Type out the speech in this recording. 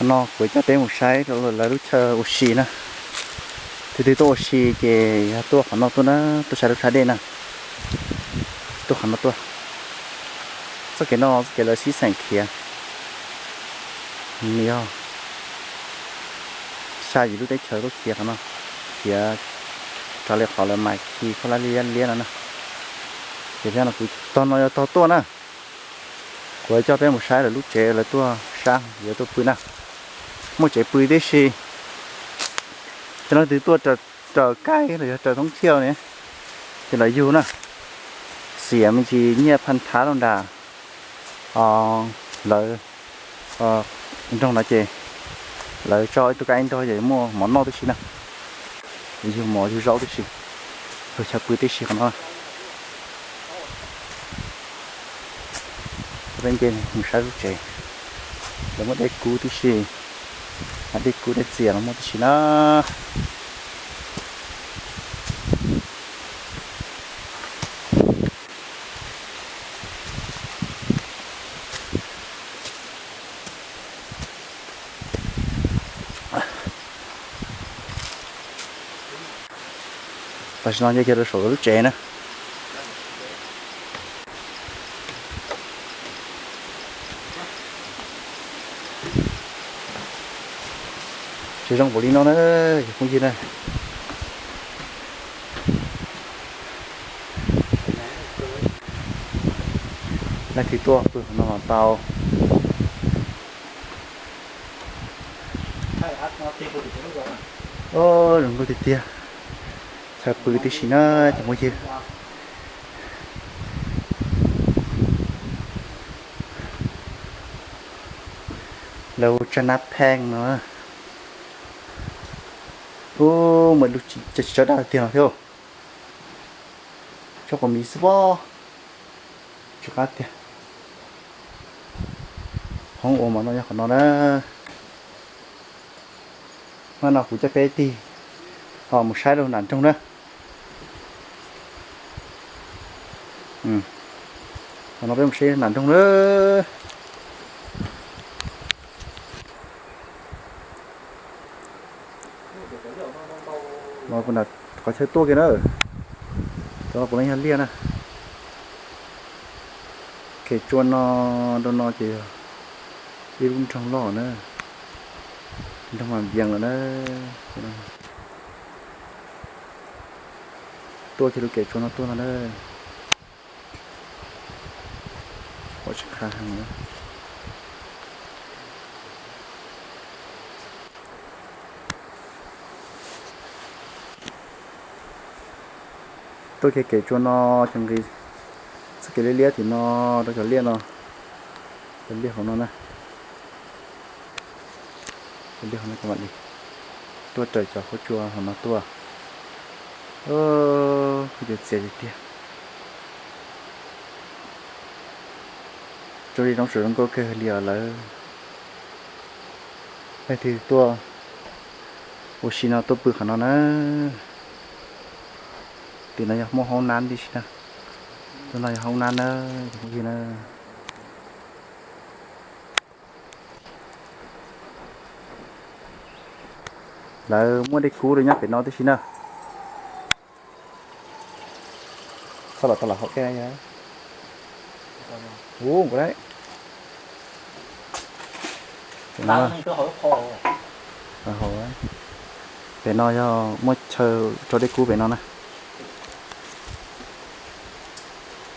No kuv coj peb mus saib lawv lub chaw ua si na. Tus twg tuaj ua si ces yog tuaj qhov no tuaj na, tuaj saib lub tshav dej na. Tuaj qhov no tuaj. Txoj kev no txoj kev lawv sib xeem khiav, yog xya yim lub teb chaws tuaj khiav qhov no, khiav raws li qhov lawv mas khi khaub hlab liab liab no na. Ces thiab no kuv tog no yog tog tuaj na. Kuv coj peb mus saib lawv lub tsev, lawv tuaj sab yuav tuaj pw na. Muaj tsev pw tib si. Ces leej twg tuaj raws kaij los yog raws thoob thiaj ne, ces lawv yug na. Xiam me ntsis nyiaj phaj thav rau nram lawv nroog no ces lawv tso ib tug kaij nrog ces muaj mov noj tib si na. Yug mov yug zaub tib si, yug chaw pw tib si qhov no. Peb nce mus saib lub tsev, lawv muaj dej kub tib si, dej kub dej txias los muaj tib si na. Tam sim no nce kiag rau saum lub tsev na. Tsev zoo npaum li no na, cov phooj ywg na. Leej twg tuaj pw no tau. Zoo nkauj tiag tiag, chaw pw tib si na cov phooj ywg. Lawv ua tsag nab pheej no. Ub, muaj lub tsis tso daj tiag no thiab. Tsob qos miv xwb pob. Tsis qab tiag. Hoob ua mov no yog qhov no na. Hnub no kuv coj peb tig ho mus saib rau nram nroog na. Qhov no peb mus saib nram nroog na. Los puas nram qhov chaw tuaj kiag na. Cov no puav leej yog liaj na. Kem tsua no rau no ces yog ib lub nroog loj na. Nroog mas vias lawm na. Tuaj kiag lub kem tsua no tuaj no na. Pom tsis qha heev na. Tuaj kiag kem tsua no ces nqis txoj kev liab liab tim no rau cov liaj no. Cov liaj hauv no na. Cov liaj hauv no mam li tuaj raws cov huab tsua hauv no tuaj. Kuj yuav txias tiag tiag. Zoo li roob suav zoo nkauj kawg li os lawv. Leej twg tuaj ua si no tuaj pw qhov no na. Tim no yog muaj hoob nab tib si na. Tus no yog hoob nab na, cov phooj ywg na. Lawv muaj dej kub rau nyob pem no tib si na. Txhob los tau los hauv dej. Ub, nkaus lawm. Pem no yog muaj chaw rau dej kub pem no na.